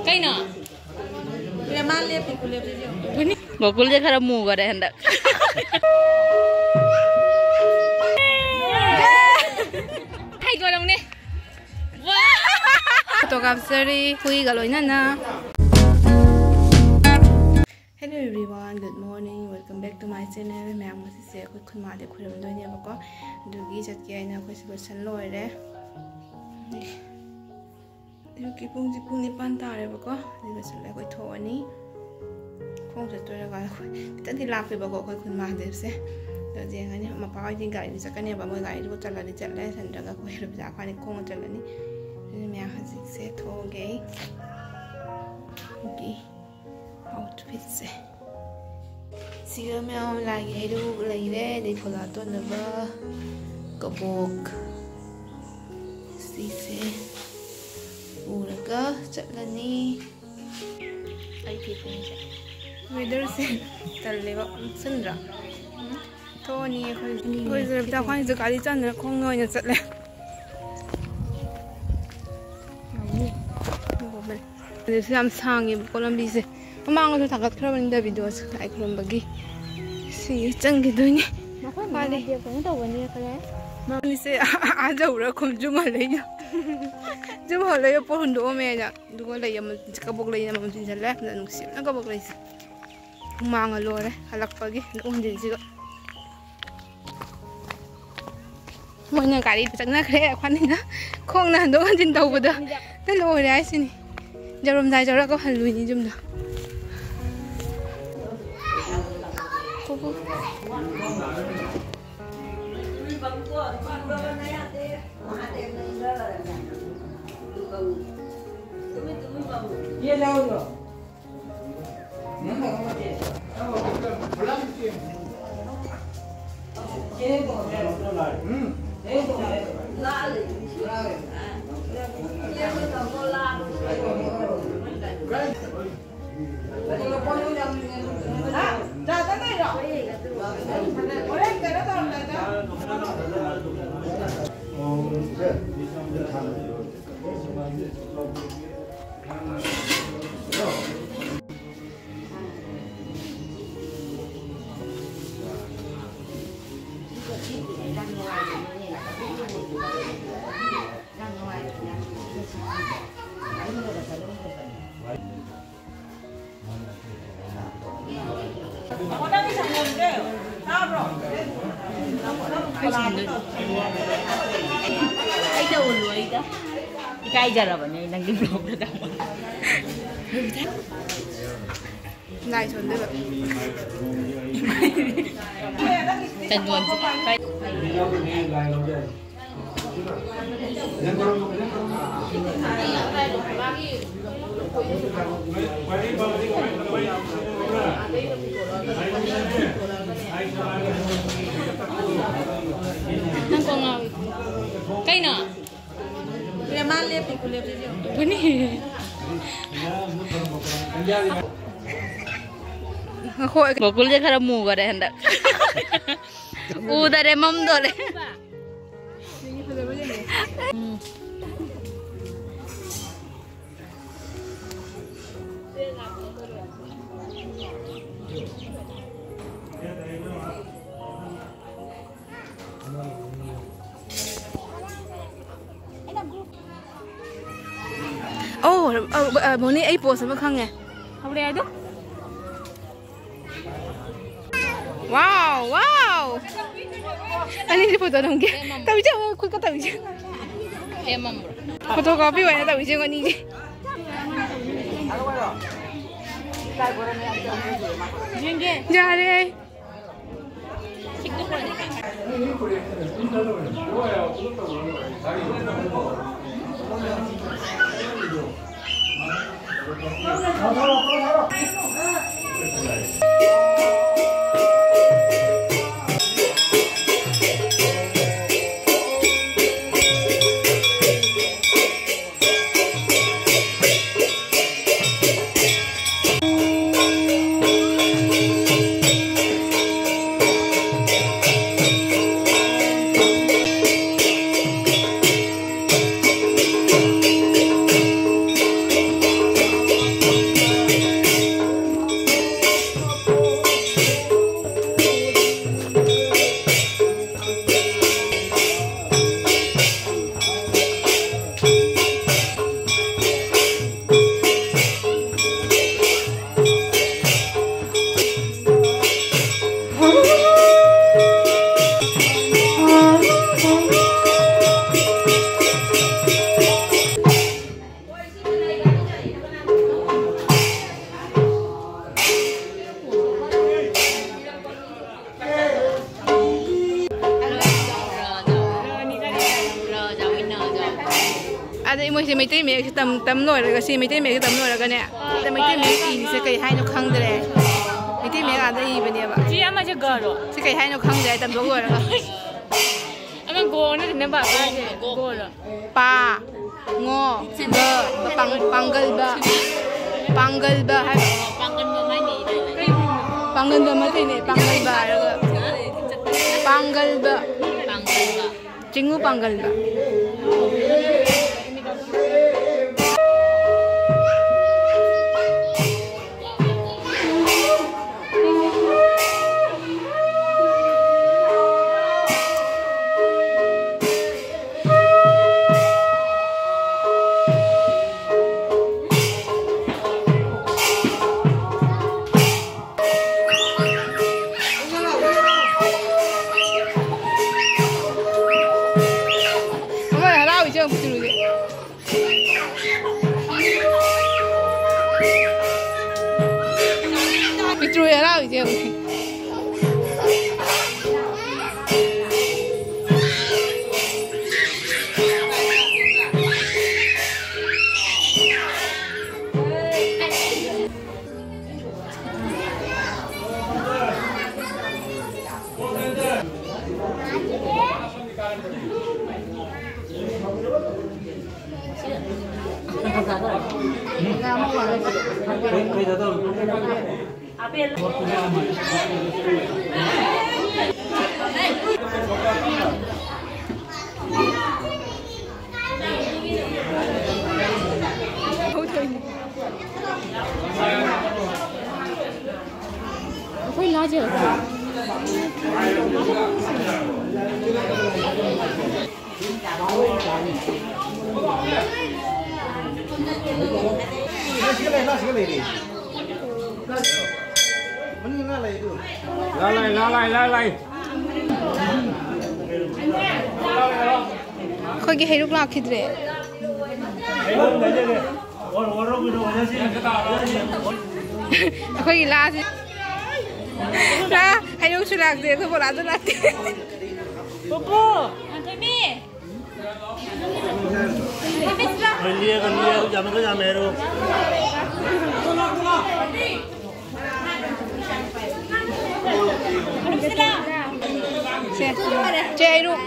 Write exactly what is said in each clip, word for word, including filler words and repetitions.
ꯀꯩꯅꯣ? ꯂꯦ, ꯃꯥ ꯂꯦꯞꯄꯤ, ꯈꯨꯂꯦꯞꯁꯤꯗꯤ ꯌꯦꯡꯉꯨ꯫ ꯒꯣꯀꯨꯜꯁꯦ ꯈꯔ ꯃꯨꯈꯔꯦ ꯍꯟꯗꯛ꯫ ꯍꯥꯏꯗꯣꯔꯛꯎꯅꯦ꯫ ꯐꯣꯇꯣ ꯀꯥꯞꯆꯔꯤ ꯍꯨꯏꯒ ꯂꯣꯏꯅꯅ꯫ Hello everyone, good morning, welcome back to my channel. ꯃꯌꯥꯝ, ꯉꯁꯤꯁꯦ ꯑꯩꯈꯣꯏ ꯈꯨꯟꯃꯥꯗꯤ ꯈꯨꯔꯨꯝꯗꯣꯏꯅꯦꯕꯀꯣ, ꯑꯗꯨꯒꯤ ꯆꯠꯀꯦ ꯍꯥꯏꯅ ꯑꯩꯈꯣꯏꯁꯦ ꯂꯣꯏꯁꯟ ꯂꯣꯏꯔꯦ꯫ ꯑꯌꯨꯛꯀꯤ ꯄꯨꯡꯁꯦ ꯄꯨꯡ ꯅꯤꯄꯥꯟ ꯇꯥꯔꯦꯕꯀꯣ, ꯑꯗꯨꯒ ꯆꯠꯂꯦ ꯑꯩꯈꯣꯏ ꯊꯣꯛꯑꯅꯤ꯫ ꯈꯣꯡ ꯆꯠꯇꯣꯏꯔꯒ ꯑꯩꯈꯣꯏ ꯈꯤꯇꯪꯗꯤ ꯂꯥꯞꯄꯦꯕꯀꯣ ꯑꯩꯈꯣꯏ ꯈꯨꯟ ꯃꯥꯟꯗꯦꯕꯁꯦ꯫ ꯑꯗꯣ ꯌꯦꯡꯉꯅꯤ, ꯃꯄꯥ ꯍꯣꯏꯗꯤ ꯒꯥꯔꯤꯗ ꯆꯠꯀꯅꯦꯕ, ꯃꯣꯏ ꯒꯥꯔꯤꯗꯨꯒ ꯆꯠꯂꯗꯤ ꯆꯠꯂꯦ, ꯅꯠꯇ꯭ꯔꯒ ꯑꯩꯈꯣꯏ ꯔꯨꯕꯤꯖꯥ ꯑꯩꯈꯣꯏꯅꯤ ꯈꯣꯡꯅ ꯆꯠꯂꯅꯤ꯫ ꯑꯗꯨꯅ ꯃꯌꯥꯝ ꯍꯧꯖꯤꯛꯁꯦ ꯊꯣꯛꯑꯒꯦ ꯑꯩ꯫ Okay꯫ Outfitꯁꯦ ꯁꯤꯒ ꯃꯌꯥꯝ ꯂꯥꯏꯒꯤ ꯍꯩꯔꯨꯛ ꯂꯩꯔꯦ, ꯑꯗꯩ ꯐꯣꯂꯥ ꯇꯣꯠꯅꯕ ꯀꯕꯣꯛ, ꯁꯤꯁꯦ ꯄꯨꯔꯒ ꯆꯠꯂꯅꯤ꯫ ꯑꯩ ꯐꯤ ꯄꯨꯡꯁꯦ꯫ Weatherꯁꯦ ꯇꯜꯂꯦꯕ, ꯃꯨꯛꯁꯟꯗ꯭ꯔꯥ? ꯊꯣꯛꯑꯅꯤ ꯑꯩꯈꯣꯏ꯫ ꯑꯩꯈꯣꯏꯁꯦ ꯔꯕꯤꯇꯥ ꯈ꯭ꯋꯥꯏꯁꯦ ꯒꯥꯔꯤ ꯆꯟꯗꯅ ꯈꯣꯡꯅ ꯑꯣꯏꯅ ꯆꯠꯂꯦ꯫ ꯑꯗꯨꯁꯨ ꯌꯥꯝ ꯁꯥꯡꯉꯦꯕꯀꯣ ꯂꯝꯕꯤꯁꯦ꯫ ꯃꯃꯥꯡꯗꯁꯨ ꯊꯥꯒꯠꯈ꯭ꯔꯕꯅꯤꯗ videoꯁꯦ, ꯂꯥꯏ ꯈꯨꯔꯨꯝꯕꯒꯤ꯫ ꯁꯤ ꯆꯪꯈꯤꯗꯣꯏꯅꯦ꯫ ꯃꯈꯣꯏ ꯃꯥꯅꯦ꯫ ꯃꯉꯥꯗꯤ ꯀꯩꯅꯣ ꯇꯧꯒꯅꯤ ꯈꯜꯂꯦ꯫ ꯃꯥꯅꯤꯁꯦ ꯑꯥ ꯌꯧꯔ ꯈꯣꯡꯖꯨꯝ ꯍꯜꯂꯛꯏꯅ꯫ ꯈꯣꯡꯖꯨꯝ ꯍꯜꯂꯛꯏ ꯄꯣꯠ ꯍꯨꯟꯗꯣꯛꯑꯝꯃꯦ ꯑꯩꯅ꯫ ꯑꯗꯨꯒ ꯂꯩ ꯑꯃ, ꯀꯕꯣꯛ ꯂꯩ ꯑꯃꯃꯝ ꯆꯤꯟꯁꯤꯜꯂꯦ꯫ ꯐꯖꯅ ꯅꯨꯡꯁꯤꯕꯅ ꯀꯕꯣꯛ ꯂꯩꯁꯦ꯫ ꯍꯨꯃꯥꯡꯒ ꯂꯣꯏꯔꯦ ꯍꯜꯂꯛꯄꯒꯤ ꯍꯟꯗꯣꯛ ꯍꯟꯖꯤꯟꯁꯤꯒ꯫ ꯃꯣꯏꯅ ꯒꯥꯔꯤꯗ ꯆꯪꯅꯈ꯭ꯔꯦ, ꯑꯩꯈꯣꯏꯅꯤꯅ ꯈꯣꯡꯅ ꯍꯟꯗꯣꯛ ꯍꯟꯖꯤꯟ ꯇꯧꯕꯗ ꯂꯣꯏꯔꯦ ꯍꯥꯏꯁꯤꯅꯤ꯫ ꯌꯧꯔꯝꯗꯥꯏ ꯌꯧꯔꯒ ꯍꯜꯂꯨꯏꯅꯤ ꯌꯨꯝꯗ꯫ ꯑꯩꯗ ꯎꯠꯂꯨ, ꯑꯩꯗ꯫ ꯏꯀꯥꯏꯖꯔꯕꯅꯦ ꯑꯩ ꯅꯪꯒꯤ vlogꯗ ꯆꯪꯕ꯫ ꯂꯥꯏ ꯁꯣꯟꯗꯣꯏꯕ꯫ ꯆꯟꯗꯣꯟꯁꯦ꯫ ꯅꯪ ꯀꯣꯛ ꯉꯥꯎꯏ꯫ ꯀꯩꯅꯣ? ꯃꯥ ꯂꯦꯞꯄꯤ, ꯈꯨꯂꯦꯞꯁꯤꯗꯤ ꯌꯦꯡꯉꯨ꯫ ꯐꯅꯤ꯫ ꯉꯥꯏꯈꯣ, ꯒꯣꯀꯨꯜꯁꯦ ꯈꯔ ꯃꯨꯈꯔꯦ ꯍꯟꯗꯛ꯫ ꯎꯗꯔꯦ, ꯃꯝꯗꯣꯔꯦ꯫ ꯎꯝ꯫ ꯑꯣ, ꯑ, ꯑ, ꯃꯣꯅꯤ, ꯑꯩ post ꯑꯃ ꯈꯪꯉꯦ꯫ ꯍꯧꯔꯦ ꯍꯥꯏꯗꯣ? Wow, wow! ꯑꯅꯤꯁꯤ photo ꯅꯝꯒꯦ꯫ ꯇꯧꯏꯁꯦ, ꯈꯨꯠꯀ ꯇꯧꯏꯁꯦ꯫ Photo copy ꯑꯣꯏꯅ ꯇꯧꯏꯁꯦ ꯑꯅꯤꯁꯦ꯫ ꯌꯥꯔꯦ꯫ ꯑꯗꯩ ꯃꯣꯏꯁꯦ ꯃꯩꯇꯩ ꯃꯌꯦꯛꯁꯦ ꯇꯝ ꯇꯝ ꯂꯣꯏꯔꯒ, ꯁꯤ ꯃꯩꯇꯩ ꯃꯌꯦꯛꯁꯦ ꯇꯝ ꯂꯣꯏꯔꯒꯅꯦ, ꯑꯗ ꯃꯩꯇꯩ ꯃꯌꯦꯛ ꯏꯔꯤꯁꯦ ꯀꯩ ꯍꯥꯏꯅꯣ ꯈꯪꯗ꯭ꯔꯦ꯫ ꯃꯩꯇꯩ ꯃꯌꯦꯛ ꯑꯥꯗ ꯏꯕꯅꯦꯕ꯫ ꯆꯦ ꯑꯃꯁꯦ ꯒꯔꯣ? ꯁꯤ ꯀꯩ ꯍꯥꯏꯅꯣ ꯈꯪꯗ꯭ꯔꯦ ꯇꯝꯊꯣꯛ ꯂꯣꯏꯔꯒ꯫ ꯑꯃ ꯒꯣ ꯅꯠꯇꯦ, ꯅꯝꯕꯔ ꯒꯣꯁꯦ ꯒꯣ꯫ ꯒꯣꯔꯣ? ꯄꯥ, ꯉꯣ, ꯒ, ꯄꯥꯡ-, ꯄꯥꯡꯒꯜꯕ꯫ ꯄꯥꯡꯒꯜꯕ ꯍꯥꯏꯕ꯫ ꯄꯥꯡꯒꯜꯕ ꯃꯩꯇꯩꯅꯦ, ꯄꯥꯡꯒꯜꯕ ꯍꯥꯏꯔꯒ꯫ ꯄꯥꯡꯒꯜꯕ꯫ ꯄꯥꯡꯒꯜꯕ꯫ ꯆꯤꯡꯉꯨ ꯄꯥꯡꯒꯜꯕ꯫ ꯑꯃ ꯍꯔꯥꯎꯔꯤꯁꯦ ꯌꯦꯡꯉꯨ, ꯄꯤꯛꯇ꯭ꯔꯨꯁꯦ꯫ ꯄꯤꯛꯇ꯭ꯔꯨ ꯍꯔꯥꯎꯔꯤꯁꯦ ꯌꯦꯡꯉꯨ꯫ ꯑꯩꯈꯣꯏ ꯂꯥꯁꯦ꯫ ꯂꯥ ꯂꯥꯏ, ꯂꯥ ꯂꯥꯏ, ꯂꯥ ꯂꯥꯏ꯫ ꯑꯩꯈꯣꯏꯒꯤ ꯍꯩꯔꯨꯛ ꯂꯥꯛꯈꯤꯗ꯭ꯔꯦ꯫ ꯑꯩꯈꯣꯏꯒꯤ ꯂꯥꯁꯤ꯫ ꯂꯥ, ꯍꯩꯔꯨꯛꯁꯨ ꯂꯥꯛꯇꯦ, ꯑꯩꯈꯣꯏ ꯕꯣꯔꯥꯁꯨ ꯂꯥꯛꯇꯦ꯫ ꯄꯨꯄꯨ! ꯉꯥꯟꯊꯣꯏꯕꯤ! ꯍꯣꯏ, ꯂꯦꯛꯑꯒ, ꯂꯦꯛꯑꯒ, ꯌꯥꯝꯃꯒ ꯌꯥꯝꯃꯦ ꯍꯥꯏꯔꯣ꯫ ꯁꯦ, ꯆꯦ ꯍꯩꯔꯨꯛ꯫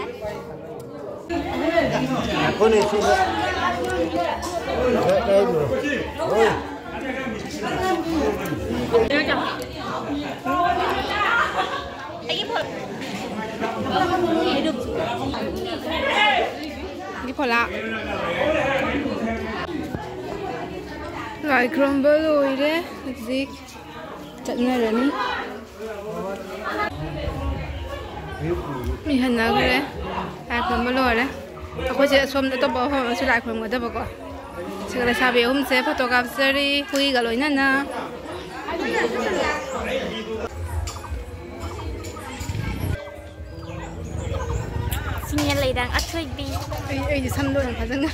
ꯉꯥꯏꯈꯣꯅꯦ, ꯁꯤꯗ꯫ ꯀꯩꯅꯣ? ꯍꯣꯏ꯫ ꯑꯩꯒꯤ ꯐꯣꯂꯥ꯫ ꯂꯥꯏ ꯈꯨꯔꯨꯝꯕ ꯂꯣꯏꯔꯦ꯫ ꯍꯧꯖꯤꯛ ꯆꯠꯅꯔꯅꯤ꯫ ꯃꯤ ꯍꯟꯅꯈ꯭ꯔꯦ꯫ ꯂꯥꯏ ꯈꯨꯔꯨꯝꯕ ꯂꯣꯏꯔꯦ꯫ ꯑꯩꯈꯣꯏꯁꯦ ꯑꯁꯣꯝꯗ ꯑꯇꯣꯞꯄ ꯃꯐꯝ ꯑꯃꯁꯨ ꯂꯥꯏ ꯈꯨꯔꯨꯝꯒꯗꯕꯀꯣ꯫ ꯁꯤꯒ ꯂꯩꯁꯥꯕꯤ ꯑꯍꯨꯝꯁꯦ ꯐꯣꯇꯣ ꯀꯥꯞꯆꯔꯤ, ꯍꯨꯏꯒ ꯂꯣꯏꯅꯅ꯫ ꯁꯤꯡꯅ ꯂꯩꯔꯥꯡ ꯑꯊꯣꯏꯕꯤ꯫ ꯑꯩ, ꯑꯩꯗꯤ ꯁꯝꯗꯣ ꯌꯥꯝ ꯐꯖꯅ꯫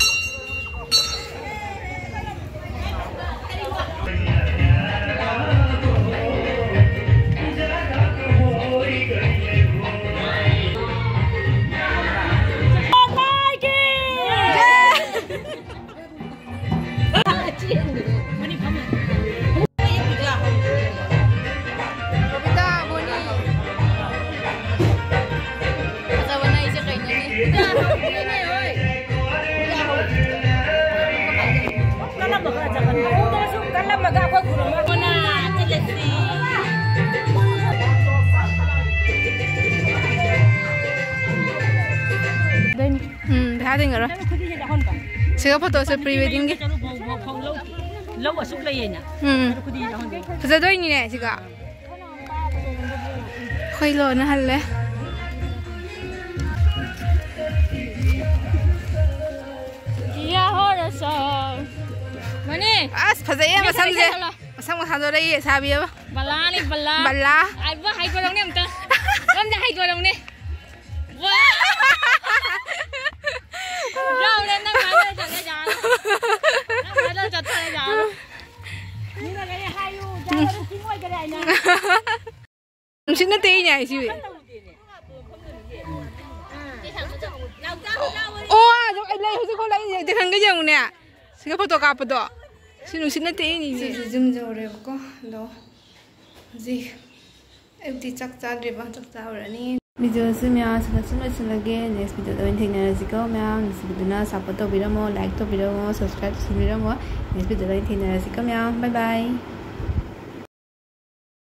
ꯎꯝ, ꯄꯩꯁꯥ ꯇꯤꯡꯉꯔꯣꯏ꯫ ꯁꯤꯒ ꯐꯣꯇꯣꯁꯦ pre weddingꯒꯤ꯫ ꯂꯧ ꯑꯁꯨꯛ ꯂꯩꯌꯦꯅ꯫ ꯎꯝ꯫ ꯐꯖꯗꯣꯏꯅꯤꯅꯦ ꯁꯤꯒ꯫ ꯑꯩꯈꯣꯏ ꯂꯣꯟꯅ ꯍꯜꯂꯦ꯫ ꯃꯅꯤ꯫ ꯑꯁ, ꯐꯖꯩꯌꯦ ꯃꯁꯝꯁꯦ꯫ ꯃꯁꯝ ꯃꯁꯥꯗꯣ ꯂꯩꯌꯦ ꯁꯥꯕꯤ ꯑꯃ꯫ ꯕꯂꯥꯅꯤ, ꯕꯂꯥ꯫ ꯕꯂꯥ꯫ ꯑꯩꯕꯨ ꯍꯥꯏꯗꯣꯔꯛꯅꯦ ꯑꯝꯇ꯫ ꯑꯝꯇ ꯍꯥꯏꯗꯣꯔꯛꯅꯦ꯫ ꯋꯥ! ꯌꯥꯎꯔꯦ, ꯅꯪ ꯍꯥꯏꯗꯣꯔꯛ ꯆꯠꯂꯦ, ꯌꯥꯔꯦ꯫ ꯅꯪ ꯍꯥꯏꯗꯣꯔꯛ ꯆꯠꯇꯣꯔꯦ, ꯌꯥꯔꯦ꯫ ꯅꯨꯡꯁꯤꯠꯅ ꯇꯦꯛꯏꯅꯦ ꯍꯥꯏꯁꯤꯕꯤ꯫ ꯑꯣ, ꯑꯗꯨꯝ ꯑꯩ ꯂꯩ ꯍꯧꯖꯤꯛ ꯈꯣꯠꯂꯛꯏꯅꯦ, ꯗꯦꯈꯟꯒ ꯌꯦꯡꯉꯨꯅꯦ꯫ ꯁꯤꯒ ꯐꯣꯇꯣ ꯀꯥꯞꯄꯗꯣ꯫ ꯁꯤ ꯅꯨꯡꯁꯤꯠ ꯅꯠꯇꯦ, ꯏꯅꯤꯅꯦ꯫ ꯁꯤꯁꯨ ꯌꯨꯝ ꯌꯧꯔꯦꯕꯀꯣ꯫ ꯑꯗꯣ ꯍꯧꯖꯤꯛ ꯑꯌꯨꯛꯇꯤ ꯆꯥꯛ ꯆꯥꯗ꯭ꯔꯤꯕ, ꯆꯥꯛ ꯆꯥꯔꯨꯔꯅꯤ꯫ ꯚꯤꯗꯤꯑꯣꯁꯤ ꯃꯌꯥꯝ ꯁꯤꯗ ꯁꯨꯝ ꯂꯣꯏꯁꯤꯜꯂꯒꯦ꯫ ꯅꯦꯛꯁ ꯚꯤꯗꯤꯑꯣꯗ ꯑꯣꯏꯅ ꯊꯦꯡꯅꯔꯁꯤꯀꯣ ꯃꯌꯥꯝ꯫ ꯅꯨꯡꯁꯤꯕꯤꯗꯨꯅ ꯁꯞꯄꯣꯔꯠ ꯇꯧꯕꯤꯔꯝꯃꯣ, ꯂꯥꯏꯛ ꯇꯧꯕꯤꯔꯝꯃꯣ, ꯁꯕꯁꯀ꯭ꯔꯥꯏꯕ ꯇꯧꯁꯤꯟꯕꯤꯔꯝꯃꯣ꯫ ꯅꯦꯛꯁ ꯚꯤꯗꯤꯑꯣꯗ ꯑꯣꯏꯅ ꯊꯦꯡꯅꯔꯁꯤꯀꯣ ꯃꯌꯥꯝ꯫ ꯕꯥꯏ ꯕꯥꯏ꯫